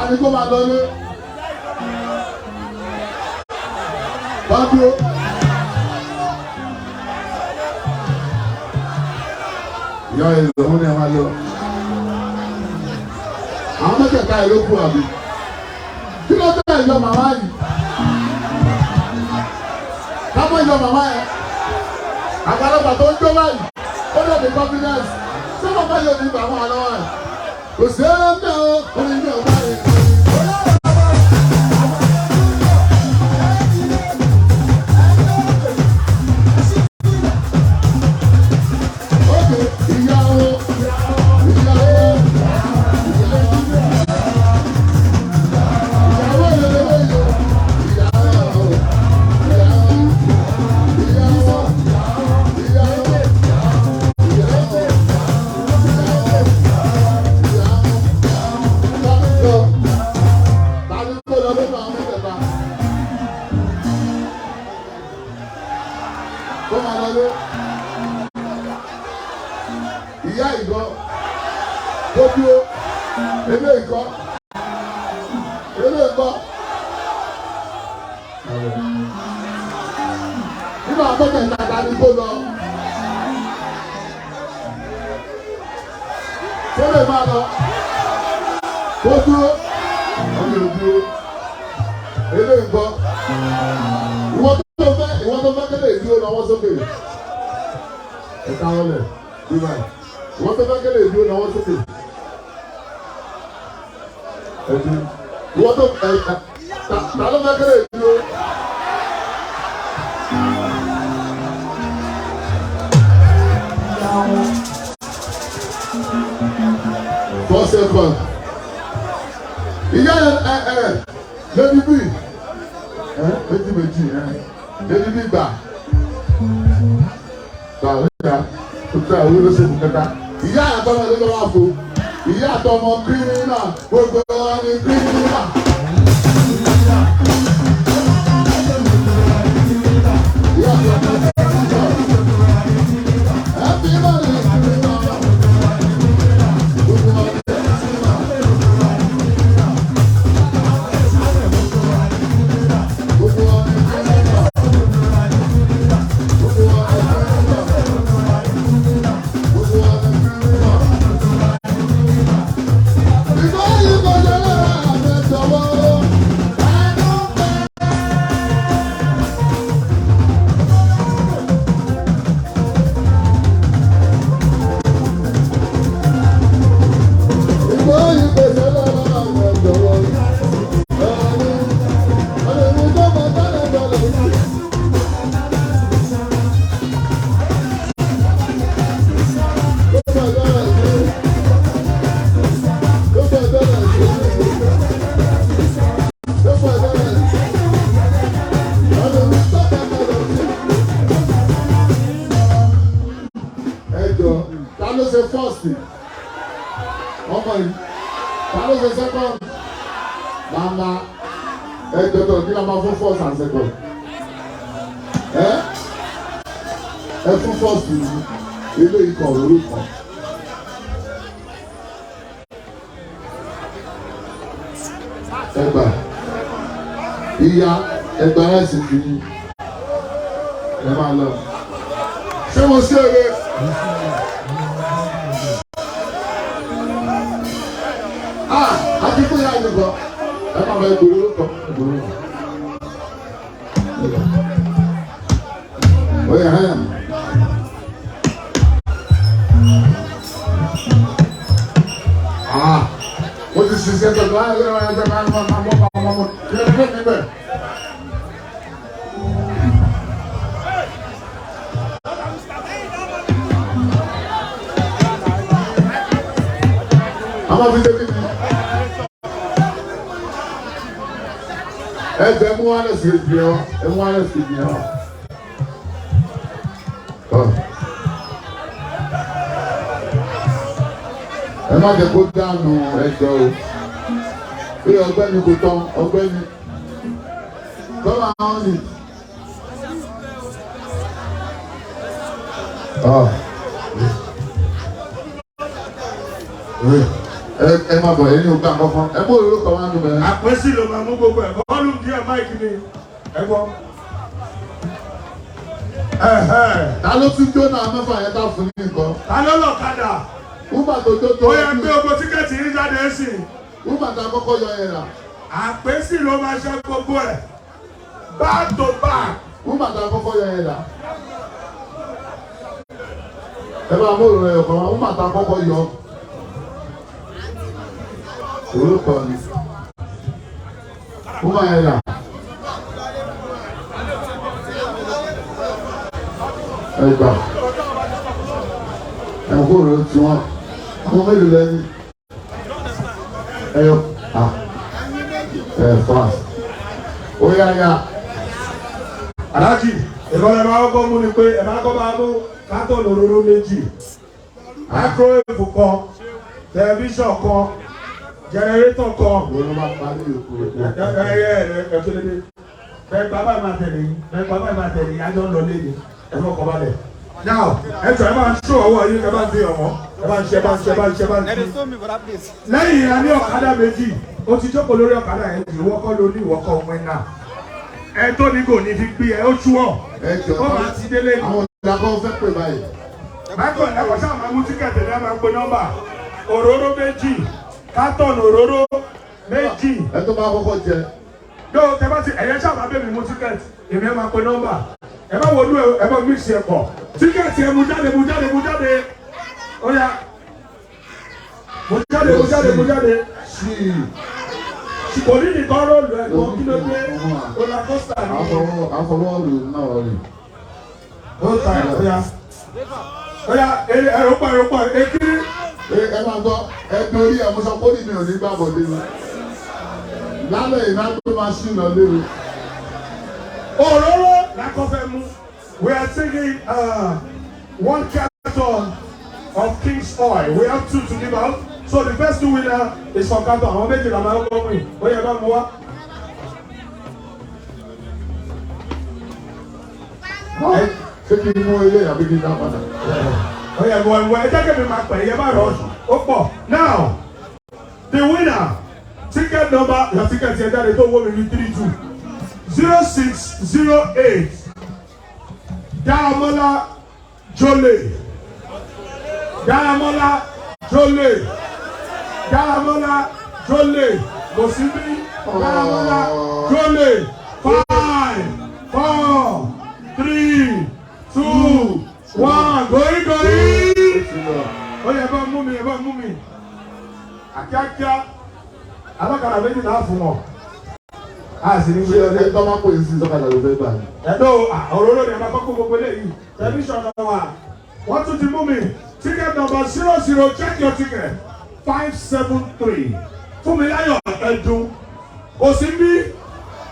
Ta ni kó máa lọlé? Bá dúró. Ìyá ẹ̀ lòun ni ẹ máa lọ. Àwọn mẹ́tẹ̀ẹ̀ta ẹ̀ ló kú àbí? Kí ló tẹ̀ yọ màmá yìí? Ká mọ̀ yọ màmá yẹn. Àgbàlagbà tó ń jó báyìí, ó dẹ̀ ní confidence. Ṣé màmá yóò ní ìgbà wọn lọ́wọ́ ẹ̀? Kò sí ẹ̀rọ ń bẹ̀ o, orin mi ò bá rìn. Ókè, ìyàwó, ìyàwó, ìyàwó, ìyàwó, ìyàwó, ìyàwó, ìyàwó, ìyàwó, ìyàwó. Tani kó lọ lónà àwọn mẹ́tẹ̀ẹ̀ta? Kó máa lọ lé. Ìyá ìgọ́ tó dúró, ilé ìkọ́, ilé ìkọ́. Nínú àwọn mẹ́tẹ̀ẹ̀ta tani kó lọ? Tó lè máa lọ? Kó dúró, ọmọ ìdúró, ilé ìgbọ́. Ìwọ tó fẹ́, ìwọ tó fẹ́ kẹ́lẹ́ ìdúró lọ́wọ́ sókè. Ẹ káwọ́ lẹ̀, bí báyìí. Ìwọ tó fẹ́ kẹ́lẹ́ ìdúró lọ́wọ́ sókè. Ẹ dúró. Ìwọ tó ẹ ẹ ta ta ló fẹ́ kẹ́lẹ́ ìdúró? 4 seconds. Ìyá ẹ ẹ ẹ lady B ẹ méjì méjì ẹ lady B gbà gbà níta tó tẹ àwọn olóṣèlú kẹta. Ìyá àtọmọ ló lọ́wọ́ àfo. Ìyá àtọmọ kírímínà gbogbo wọn ni kírímínà. Ìyá àtọmọ kírímínà. Ẹ fi mọ́ ní kírímínà. Gbogbo wọn ni kírímínà. Gbogbo wọn ni kírímínà. Gbogbo wọn ni kírímínà. Gbogbo wọn ni kírímínà. Ìgbà yìí kọjá lára àmì ẹ̀jọ̀wọ́. Ẹnu pẹ́. Ìgbà yìí kọjá lára àmì ẹ̀jọ̀wọ́. Ẹnu ẹnu tó máa dáná balẹ̀. Tó máa dáná sí. Tó máa dáná sí. Tó máa dáná sí. Ẹnu tó máa dáná sí. Ẹ jọ, ta ló ṣe first? Ọmọ yìí, ta ló ṣe second? Màmá, ẹ jọ tó kí la máa fún first and second? Ẹ ẹ fún first yìí, ilé ikọ̀ orúkọ. Ẹgbà, ìyá ẹgbà ẹ̀sìn fi yín. Ẹ máa lọ. Ṣé mo ṣe eré? Ah, àti fún ìyá ìlú kan. Ẹ máa bẹ gbòòrò kan. Gbòòrò kan. Oye, hẹ́n. Ah, mo ti ṣiṣẹ́ tó lọ́wọ́ ẹ̀rọ ẹ̀rọ ẹ̀rọ ẹ̀rọ ẹ̀rọ ẹ̀rọ ẹ̀rọ kí ló dé níbẹ̀? Àwọn fi ṣe kí ni? Ẹ jẹ́ mú wálé sí ibi ẹ wá, ẹ mú wálé sí ibi ẹ wá. Ọ. Ẹ má jẹ́ kó dànù ẹjọ́ o. Bí ọgbẹ́ni kò tán, ọgbẹ́ni. Come on it. Ah. Wait. Ẹ máa bọ̀, ẹ̀yin ò gbà kankan. Ẹ mú òróró kan wá nù mẹ́. Àpèsí ló máa mú gbogbo ẹ̀. Volume díẹ̀, mic ni. Ẹ gbọ́. Ẹ̀hẹ́. Ta ló tún jó náà mẹ́fà yẹn tá fún ní nǹkan? Ta ló lọ̀kadà? Uber tó jó tó. Ó yẹ pé ogo ticket yín jáde sí. Uber tá a kọ́kọ́ yọ yẹn rà. Àpèsí ló máa ṣe gbogbo ẹ̀. Back to back. Uber tá a kọ́kọ́ yọ yẹn rà. Ẹ bá mú òróró ẹ̀yọ̀ kan wá. Uber tá a kọ́kọ́ yọ. Òróró kan ni. Uber yẹn rà. Ẹ gbà. Ẹ kó òróró tiwọn. Àwọn mélòó lẹ́ni? Ẹyọ. Ah. Ẹ fast. Ó yá yá. Aláàjì, ìkọlẹ̀ máa kọ́kọ́ mú ni pé ẹ máa kọ́ máa mú carton òróró méjì, microwave kan, tẹlifíṣàn kan, generator kan. Wọ́n ló máa parí òkú rẹ̀. Ẹ ẹ ẹ ẹ tó lédè. Bẹ́ẹ̀ bàbá máa tẹ̀lé yín, bẹ́ẹ̀ bàbá máa tẹ̀lé yín, ajọ́ ń lọ léde, ẹ fọkàn balẹ̀. Now, ẹ jọ, ẹ máa ń ṣó ọwọ́ yín, ẹ bá ń fi ọ̀wọ́, ẹ bá ń ṣe, ẹ bá ń ṣe, ẹ bá ń ṣe, ẹ bá ń ṣe. Lẹ́yìn, a ní ọ̀kadà méjì, ó ti jókòó lórí ọ̀kadà yẹn jù, ìwọ́kọ́ ló ní, ìwọ́kọ́ winner. Ẹ tó ní kò ní fi gbé ẹ, ó tú ọ̀. Ẹ jọ. Ó máa ti délé. Àwọn ìyá kan fẹ́ pè báyìí. Michael, ẹ kò sáà máa mú ticket ní ẹ máa pe nọ́mbà. Òróró méjì, carton òróró méjì. Ẹ tó bá kọ́kọ́ jẹ. Dóò tẹ bá ti ẹ̀yẹ sáà máa bẹ̀ mí mú ticket, èmi ẹ máa pe nọ́mbà. Ẹ bá wọlú ẹ, ẹ bá mix ẹ pọ̀. Ticket ẹ mú jáde, mú jáde, mú jáde. Ó yá. Mú jáde, mú jáde, mú jáde. Sí. Kò ní nìkan roll ẹ̀ gan, kí ló dé? Roller coaster ni. Àfọwọ́ rò náà rè. Ó ta ẹ̀, ó yá. Ó yá, ẹ̀rọ pọ̀, ẹ̀rọ pọ̀, ekiri. Ẹ máa gbọ́, ẹ torí ẹ mo sọ pé ó ní mi ò ní gbà bọ̀dé mi. Lálẹ́ ìná tó máa ṣì lọ léwu. Òróró lakọfẹ mú. We are taking one carton of King's oil. We have two to give out. So the first two winner is for carton. Àwọn méjì la máa ń kọ́ win. Ó yẹ bá mu wá. Ṣé kí n mú ilé àbí kí n dá padà? Ó yẹ bọ̀ ẹ̀wọ̀, ẹ jẹ́ kí mi máa pẹ̀ yẹ bá rọ̀ ó pọ̀. Now, the winner, ticket number, your ticket yẹn jáde tó wó mi ní 320608, Daramola Jole, Daramola Jole, Daramola Jole, kò sí bí Daramola Jole. Five, four, three, two, one, gorí gorí. Ó yẹ bá mú mi, ẹ bá mú mi àkíákíá. Alákàrà méjì náà fún wọn, a sì ní Ṣé gbé ọdẹ. ẹ tọ́ máa pè é sí sọ́kadà ló fẹ́ gbà ní? Ẹ̀dọ́ òróró ni ẹ máa kọ́kọ́ gbogbo eléyìí. Tẹlifíṣàn náà wà, wọ́n tún ti mú mi. Ticket number 00, check your ticket, 573, Fúnmiláyọ̀ Ẹ̀dùn, kò sí bí.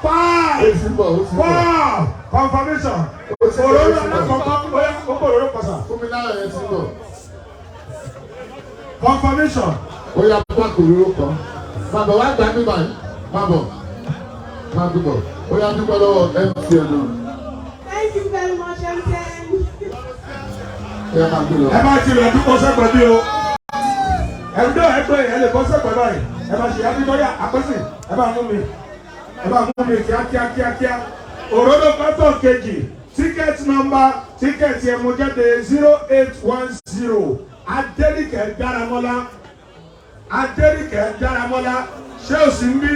Ó Five, ti ń bọ̀, ó ti ń bọ̀. four, confirmation. Ó ti ń bọ̀, Òróró ó ti ń bọ̀. alákọ̀ọ́kọ́, bóyá ó kó òróró pọ̀sà. Fúnmiláyọ̀ yẹn ti ń bọ̀. Confirmation. Ó yá, páàkì òróró kan. Máa bọ̀ wá gbà mí báyìí. Máa bọ̀. Máa dúpọ̀. Ó yá, dúpẹ́ lọ́wọ́ MTN o. Thank you very much, MTN. Ó yá, máa gbé lọ. Ẹ bá ti rẹ̀ dúpọ̀ sẹ́gbẹ̀ẹ́ bí o. Ẹ̀dọ́ ẹgbẹ́ yẹn lè bọ́ sẹ́gbẹ̀ẹ́ báyìí. Ẹ bá ṣe abíkọ́yà àpẹ́sì. Ẹ bá mú mi, ẹ bá mú mi kíákíá kíákíá. Òróró carton kejì, ticket number, ticket yẹn mo jáde, 0810, Adéníkẹ́ Dáramọ́lá, Adéníkẹ́ Dáramọ́lá, ṣé o sì ń bí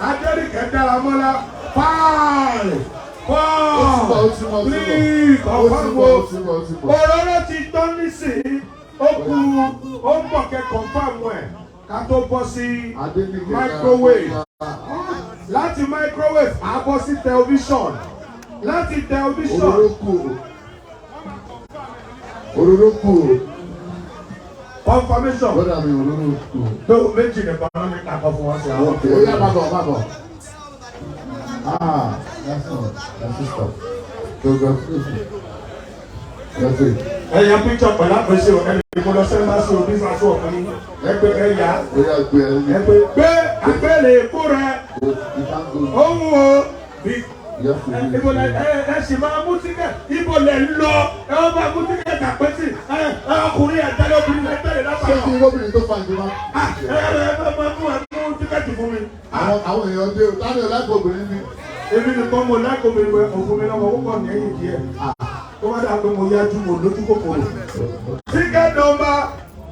Adéníkẹ́ Dáramọ́lá? Five, Ó four, ti bọ̀, ó ti bọ̀, ó ti bọ̀. three, Ó ti confirm bọ̀, o. ó ti bọ̀, ó ti bọ̀. Òróró ti tán nísìnyí, ó kú, ó ń bọ̀, kẹ́ confirm ẹ̀ ká tó bọ́ sí Adéníkẹ́ microwave. Dáramọ́lá. Láti microwave, á bọ́ sí television. Láti television, Òróró kù o. Òróró kù o. Confirmation. Bọ́dà mi, òróró kù o. Tó méjì nìkan ló ní kakọ fún wọn sí àwọn. Ó yá, má bọ̀, má bọ̀. Ah, that's all. That's it. Stop. Congratulations. That's it. Ẹ̀yà picture pẹ̀lú àpèsè o, ẹnì kò lọ sẹ́ńdásí o, bí sàṣọ ọkùnrin ẹgbẹ́ ẹ̀yà. Ó yá, gbé ẹ ní. Ẹgbẹ́ gbé àgbélé kú rẹ. You can't go. Ó wù ó bí. You have to do Ibo lẹ it. ẹ sì máa mú ticket, ibo lẹ ń lọ? Ẹ wọ́n máa mú ticket. Ticket àpẹ́sì ẹ ẹ ọkùnrin ẹ̀ tẹ́lẹ̀, obìnrin ẹ̀ tẹ́lẹ̀ Ṣé látàrọ̀. kí obìnrin tó fa ìjọba? Ah, ẹ ẹ ẹ ẹ mú ẹ mú ticket fún mi. Àwọn èèyàn dé o, táwọn èèyàn láìpẹ́ obìnrin ni. Èmi nìkan mo láìkó mi wẹ òfin mi lọ́wọ́ púpọ̀ ní ẹ̀yìn díẹ̀. Tó bá dà pé mo yájú, mo lójú kòkòrò. Ticket number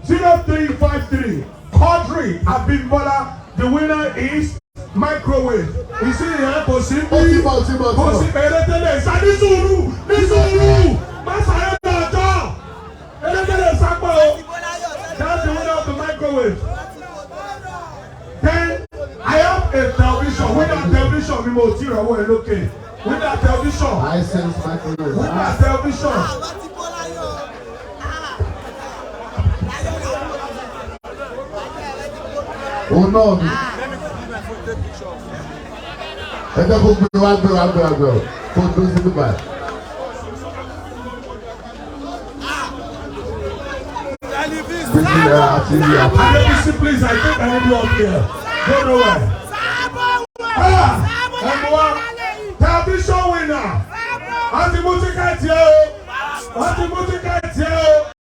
0353, Quadri Abimbola, the winner is microwave. Ìsìn ìyẹn kò sí Ó ti bí bọ̀, ó ti bọ̀, ó ti kò sí bọ̀. eré tẹ́lẹ̀ sá. Ní sùúrù, ní sùúrù, má sáré náà jọ eré tẹ́lẹ̀ sápọ̀ o. That's the winner of the microwave. Then I have a television. Winner television mi, mo ti rọwọ́ ẹ lókè. Winner television. Hisense microwave. Winner television. Òun náà ni. Ẹ jẹ́ kó gbé wá, gbé wá, gbé wá, gbé wá kó dúró sí Dubai. Gbèsè ẹ àti ilé àti. Adébísí, please, I think I need you up here. Go nowhere. Ah, ẹ̀mú wa television winner. Wọ́n ti mú ticket ẹ o. Wọ́n ti mú ticket.